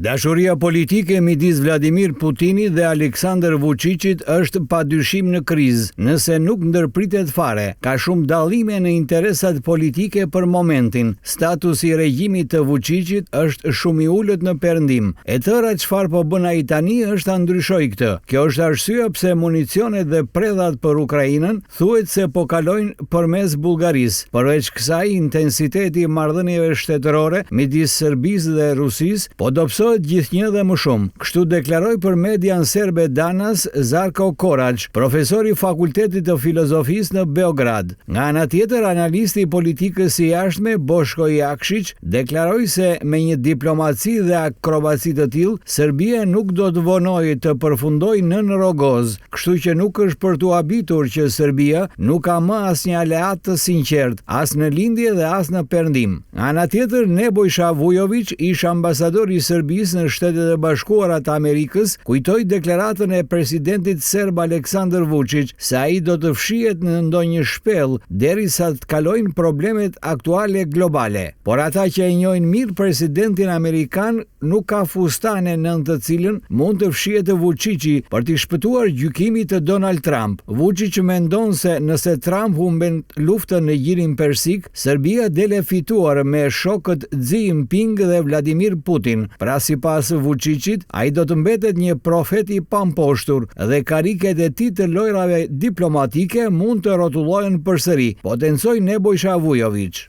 Dashuria politike midis Vladimir Putinit dhe Aleksandër Vuçiçit është padyshim në krizë, nëse nuk ndërpritet fare. Ka shumë dallime në interesat politike për momentin. Statusi i regjimit të Vuçiçit është shumë i ulët në Perëndim. E tëra çfarë po bën ai tani është ta ndryshojë këtë. Kjo është arsyeja pse municionet dhe predhat për Ukrainën thuhet se po kalojnë përmes Bullgarisë. Përveç kësaj, intensiteti i marrëdhënieve shtetërore midis Serbisë dhe Rusisë po dobësohet gjithnjë dhe më shumë. Kështu deklaroi për median serbe Danas Zarko Koraç, profesor i Fakultetit të Filozofisë në Beograd. Nga ana tjetër, analisti i politikës së jashtme Boshko Jakshiq deklaroi se me një diplomaci dhe akrobaci të tillë, Serbia nuk do të vonojë të përfundojë nën rrogoz. Kështu që nuk është për t'u habitur që Serbia nuk ka më asnjë aleat të sinqertë, as në Lindje dhe as në Perëndim. Nga ana tjetër, Nebojsha Vujoviq, ish-ambasador i Serbisë në Shtetet e Bashkuara të Amerikës, kujtoi deklaratën e presidentit serb Aleksandër Vuçiq se ai do të fshihet në ndonjë shpellë derisa të kalojnë problemet aktuale globale. Por ata që e njohin mirë presidentin amerikan nuk ka fustane nën të cilën mund të fshihet Vuçiqi për t'i shpëtuar gjykimit të Donald Trump. Vuçiq mendon se nëse Trump humbet luftën në Gjirin Persik, Serbia del e fituar me shokët Xi Jinping dhe Vladimir Putin. Pra sipas Vuçiqit, ai do të mbetet një profet i pamposhtur dhe kariket e tij të lojrave diplomatike mund të rrotullohen përsëri, potencoi Nebojsha Vujoviq.